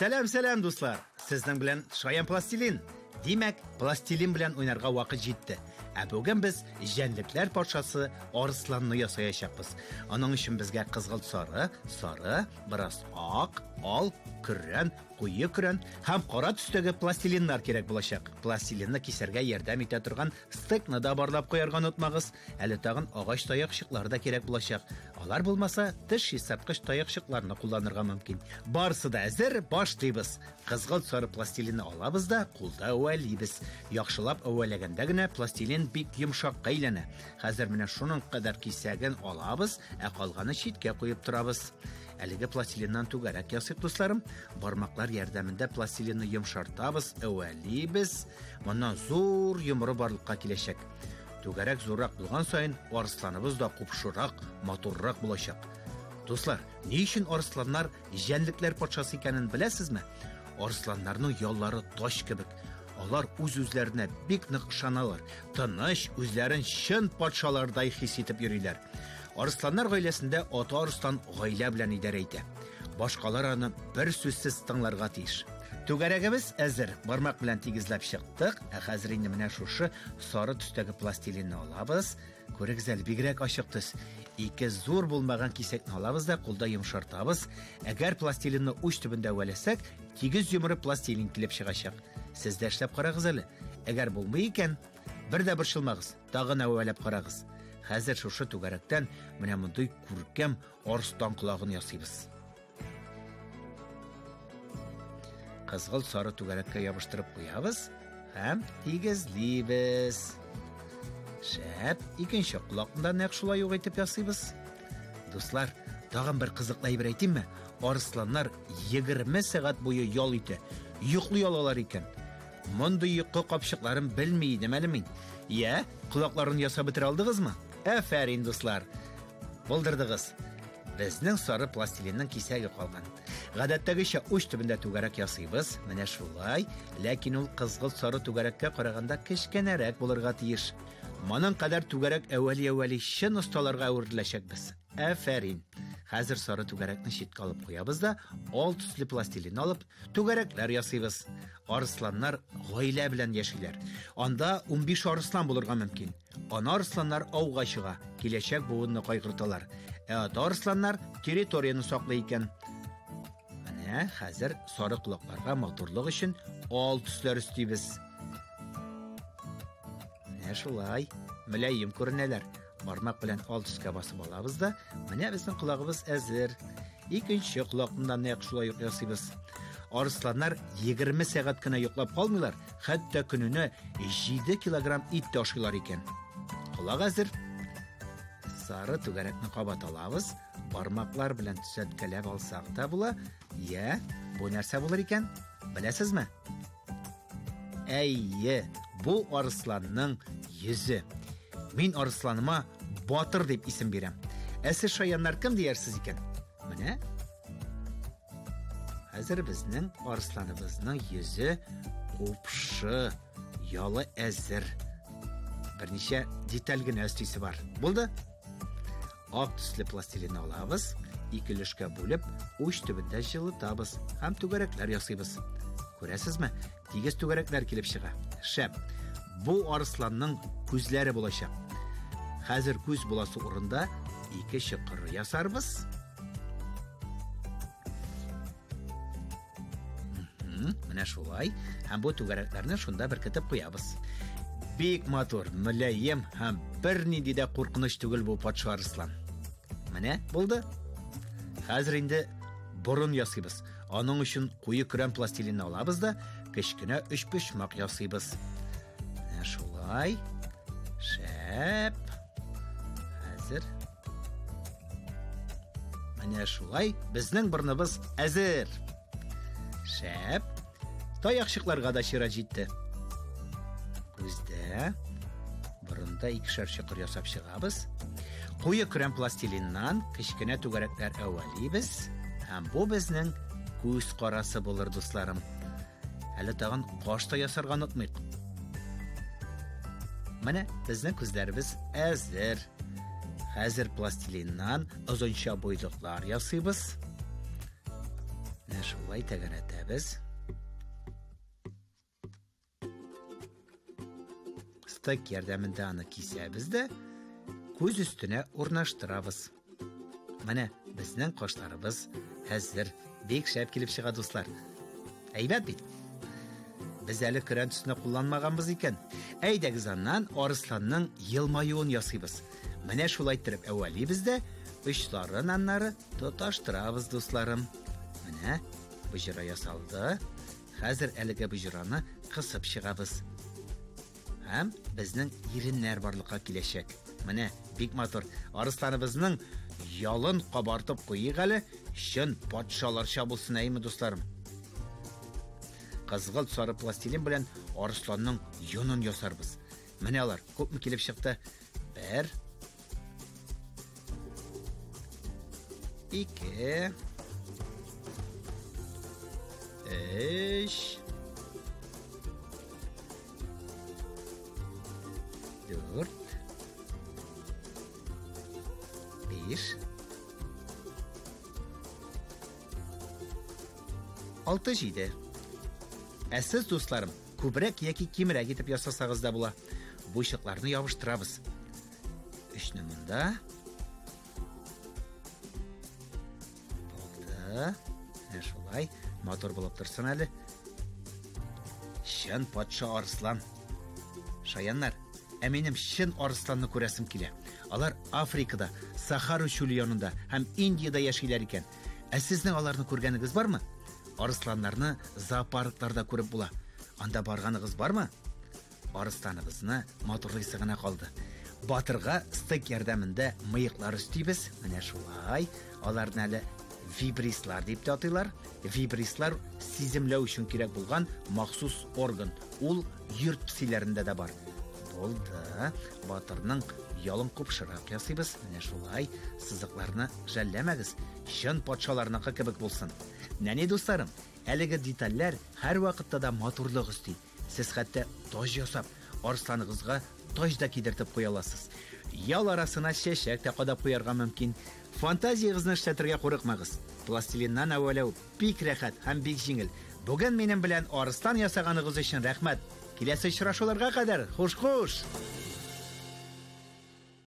Сәлам, сәлам, дуслар! Сезнең белән Шаян Пластилин. Димәк, пластилин белән уйнарга вакыт җитте. Ә бүген без җәнлекләр патшасы Арысланны ясаячакбыз. Аның өчен безгә кызгылт сары, сары, бераз ак, ал, көрән, куе көрән һәм кара төстәге пластилиннар кирәк булачак. Пластилинны кисәргә ярдәм итә торган стекны да барлап куярга онытмагыз. Әле тагын агач таякчыклар да кирәк булачак. Алар булмаса, теш чистарткыч таякчыкларны кулланырга мөмкин. Барысы да әзер, башлыйбыз. Кызгылт сары пластилинны алабыз да кулда әвәлибез. Яхшылап әвәләгәндә генә пластилин бик йомшакка әйләнә. Хәзер менә шуның кадәр кисәген алабыз, ә калганы читкә куеп торабыз. Әлеге пластилиннан түгәрәк ясыйк, дусларым. Бармаклар ярдәмендә пластилинны йомшартабыз, әвәлибез. Моннан зур йомры барлыкка киләчәк. Түгәрәк зуррак булган саен, арысланыбыз да купшырак, матуррак булачак. Дуслар, ни өчен арысланнар җәнлекләр патшасы икәнен беләсезме? Арысланнарның яллары тач кебек. Алар үз-үзләренә бик нык ышаналар. Тыныч, үзләрен чын патшалардай хис итеп йөриләр. Арысланнар гаиләсендә ата арыслан гаилә белән идарә итә. Башкалар аны бер сүзсез тыңларга тиеш. Түгәрәгебез әзер. Бармак белән тигезләп чыктык. Ә хәзер инде менә шушы сары төстәге пластилинны алабыз. Күрегез әле, бигрәк ачык төс. Ике зур булмаган кисәкне алабыз да кулда йомшартабыз. Әгәр пластилинны уч төбендә әвәләсәк, тигез йомры пластилин килеп чыгачак. Сез дә эшләп карагыз әле. Әгәр булмый икән, бер дә борчылмагыз, тагын әвәләп карагыз. Хәзер шушы түгәрәктән менә мондый күркәм арыслан колагын ясыйбыз. Кызгылт сары түгәрәккә ябыштырып куябыз һәм тигезлибез. Шәп, икенче колакны да нәкъ шулай ук итеп ясыйбыз. Дуслар, тагын бер кызыклы әйбер әйтимме? Арысланнар 20 сәгать буе ял итә, йоклый алалар икән. Мондый йокы капчыкларын белми идем әле мин. Йә, колакларын ясап бетерә алдыгызмы? Афәрин, дуслар! Булдырдыгыз. Безнең сары пластилинның кисәге калган. Гадәттәгечә уч төбендә түгәрәк ясыйбыз, менә шулай, ләкин ул кызгылт сары түгәрәккә караганда кечкенәрәк булырга тиеш. Моның кадәр түгәрәк әвәли-әвәли чын осталарга әвереләчәкбез. Афәрин! Хәзер сары түгәрәкне читкә алып куябыз да, ал төсле пластилин алып, түгәрәкләр ясыйбыз. Арысланнар гаилә белән яшиләр. Анда 15 арыслан булырга мөмкин. Ана арысланнар ауга чыга, киләчәк буынны кайгырталар. Ә ата арысланнар территорияне саклый икән. Менә хәзер сары колакларга матурлык өчен ал төсләр өстибез. Менә шулай, мөлаем күренәләр. Бармак белән ал төскә басып алабыз да, менә безнең колагыбыз әзер. Икенче колакны да нәкъ шулай ук ясыйбыз. Арысланнар 20 сәгать кенә йоклап калмыйлар, хәтта көненә 7 килограмм ит тә ашыйлар икән. Колак әзер. Сары түгәрәкне кабат алабыз, бармаклар белән төзәткәләп алсак та була. Йә, бу нәрсә булыр икән? Беләсезме? Әйе, бу арысланның йөзе. Мин арысланыма Батыр дип исем бирәм. Ә сез шаяннар кем диярсез икән? Менә хәзер безнең арысланыбызның йөзе купшы, ялы әзер. Берничә деталь генә өстисе бар. Булды? Ак төсле пластилин алабыз, ике өлешкә бүлеп, уч төбендә җылытабыз һәм түгәрәкләр ясыйбыз. Күрәсезме? Тигез түгәрәкләр килеп чыга. Шәп. Бу арысланның күзләре булачак. Хәзер күз буласы урында ике чокыр ясарбыз. Менә шулай. Һәм бу түгәрәкләрне шунда беркетеп куябыз. Бик матур, мөлаем һәм бернинди дә куркыныч түгел бу патша арыслан. Менә булды. Хәзер инде борын ясыйбыз. Аның өчен куе көрән пластилинны алабыз да, кечкенә өчпочмак ясыйбыз. Менә шулай. Шәп. Хәзер Менә шулай безнең борныбыз әзер. Шәп. Таякчыкларга да чират җитте. Күздә, борында икешәр чокыр ясап чыгабыз. Куе көрән пластилиннан кечкенә түгәрәкләр әвәлибез. Һәм бу безнең күз карасы булыр, дусларым. Әле тагын каш та ясарга онытмыйк. Менә безнең күзләребез әзер. Хәзер пластилиннан озынча буйлыклар ясыйбыз. Менә шулай тәгәрәтәбез. Стык ярдәмендә аны кисәбез дә күз өстенә урнаштырабыз. Менә безнең кашларыбыз әзер. Бик шәп килеп чыга, дуслар. Әйбәт бит. Без әле көрән төсне кулланмаганбыз икән. Әйдәгез аннан арысланның елмаюын ясыйбыз. Менә шулай иттереп әвәлибез дә, очларын аннары тоташтырабыз, дусларым. Менә боҗра ясалды. Хәзер әлеге боҗраны кысып чыгабыз. Һәм безнең иреннәр барлыкка киләчәк. Менә бик матур. Арысланыбызның ялын кабартып куйыйк әле, чын патшаларча булсын, әйме, дусларым. Кызгылт сары пластилин белән арысланның йонын ясарбыз. Менә алар күпме килеп чыкты. Бер, ике, өч, дүрт, биш, алты, җиде. Ә сез, дусларым, күбрәк яки кимрәк итеп ясасагыз да була. Бу чыкларны ябыштырабыз. Өчне монда. Булды. Менә шулай. Матур булып торсын әле. Чын патша арыслан. Шаяннар, ә минем чын арысланны күрәсем килә. Алар Африкада, Сахара чүле янында һәм Индиядә яшиләр икән. Ә сезнең аларны күргәнегез бармы? Арысланнарны зоопаркларда күреп була. Анда барганыгыз бармы? Арысланыбызны матурлыйсы гына калды. Батырга стык ярдәмендә мыеклар өстибез. Менә шулай. Аларны әле вибрислар дип тә атыйлар. Вибрислар сиземләү өчен кирәк булган махсус орган. Ул йорт песиләрендә дә бар. Булды. Батырның ялын купшырак ясыйбыз. Менә шулай. Сызыкларны жәлләмәгез. Чын патшаларныкы кебек булсын. Нәни дусларым, әлеге детальләр һәрвакытта да матурлык өсти. Сез хәтта таҗ ясап, арысланыгызга таҗ да кидертеп куя аласыз. Ял арасына чәчәк тә кадап куярга мөмкин. Фантазиягезне эшләтергә курыкмагыз. Пластилиннан әвәләү бик рәхәт һәм бик җиңел. Бүген минем белән арыслан ясаганыгыз өчен рәхмәт. Киләсе очрашуларга кадәр, хуш-хуш!